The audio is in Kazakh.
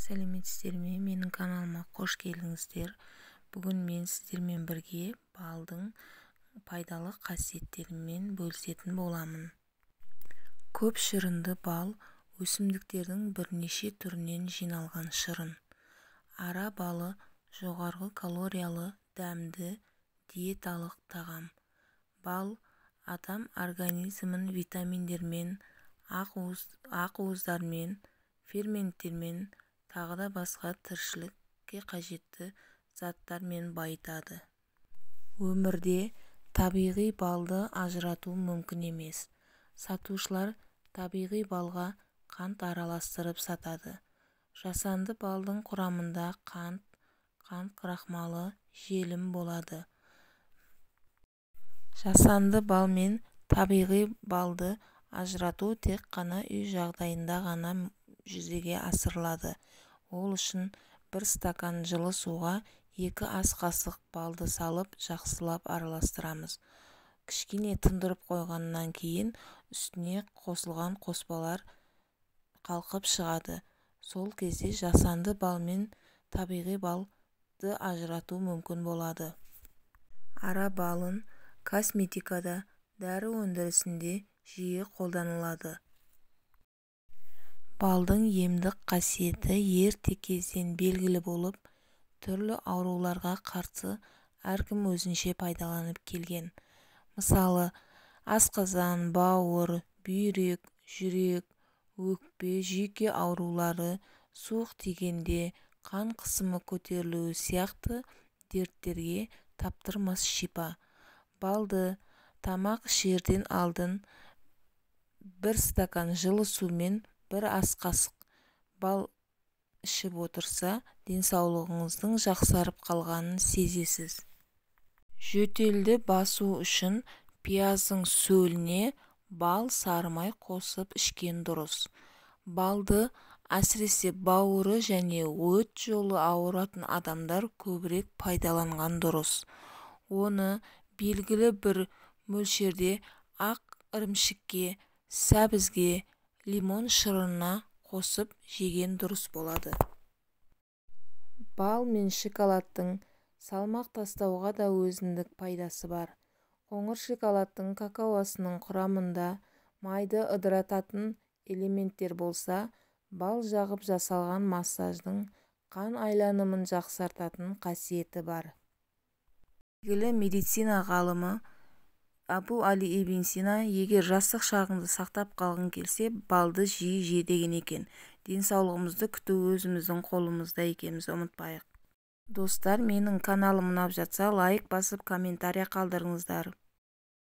Сәлеметсіздер ме, менің каналыма қош келдіңіздер. Бүгін мен сіздермен бірге балдың пайдалы қасиеттерімен бөлісетін боламын. Көп шырынды бал өсімдіктердің бірнеше түрінен жиналған шырын. Ара балы жоғары калориялы дәмді диеталық тағам. Бал адам организмін витаминдермен, ақуыздармен, ферменттермен, тағы да басқа тіршілікке қажетті заттармен байытады. Өмірде табиғи балды ажырату мүмкін емес. Сатушылар табиғи балға қант араластырып сатады. Жасанды балдың құрамында қант, қант крахмалы, желім болады. Жасанды бал мен табиғи балды ажырату тек қана үй жағдайында ғана жүзеге асырылады. Ол үшін бір стакан жылы суға 2 ас қасық балды салып, жақсылап араластырамыз. Кішкене тұндырып қойғаннан кейін үстіне қосылған қоспалар қалқып шығады. Сол кезде жасанды бал мен табиғи балды ажырату мүмкін болады. Ара балын косметикада, дәрі өндірісінде жиі қолданылады. Балдың емдік қасиеті ерте кезден белгілі болып, түрлі ауруларға қарсы әркім өзінше пайдаланып келген. Мысалы, асқазан, бауыр, бүйрек, жүрек, өкпе, жүйке аурулары, суық тигенде, қан қысымы көтерілуі сияқты дерттерге таптырмас шипа. Балды тамақ ішерден алдын бір стакан жылы сумен бір ас қасық бал ішіп отырса, денсаулығыңыздың жақсарып қалғанын сезесіз. Жөтелді басу үшін пияздың сөліне бал, сарымай қосып ішкен дұрыс. Балды әсіресе бауыры және өт жолы ауыратын адамдар көбірек пайдаланған дұрыс. Оны белгілі бір мөлшерде ақ ірімшікке, сәбізге, лимон шырынына қосып жеген дұрыс болады. Бал мен шоколадтың салмақ тастауға да өзіндік пайдасы бар. Қоңыр шоколадтың какаосының құрамында майды ыдырататын элементтер болса, бал жағып жасалған массаждың қан айланымын жақсартатын қасиеті бар. Белгілі медицина ғалымы Абу Али ибн Сина егер жастық шағыңды сақтап қалғың келсе, балды жиі же деген екен. Денсаулығымызды күту өзіміздің қолымызда екенімізді ұмытпайық. Достар, менің каналым ұнап жатса, лайк басып, комментария қалдырыңыздар.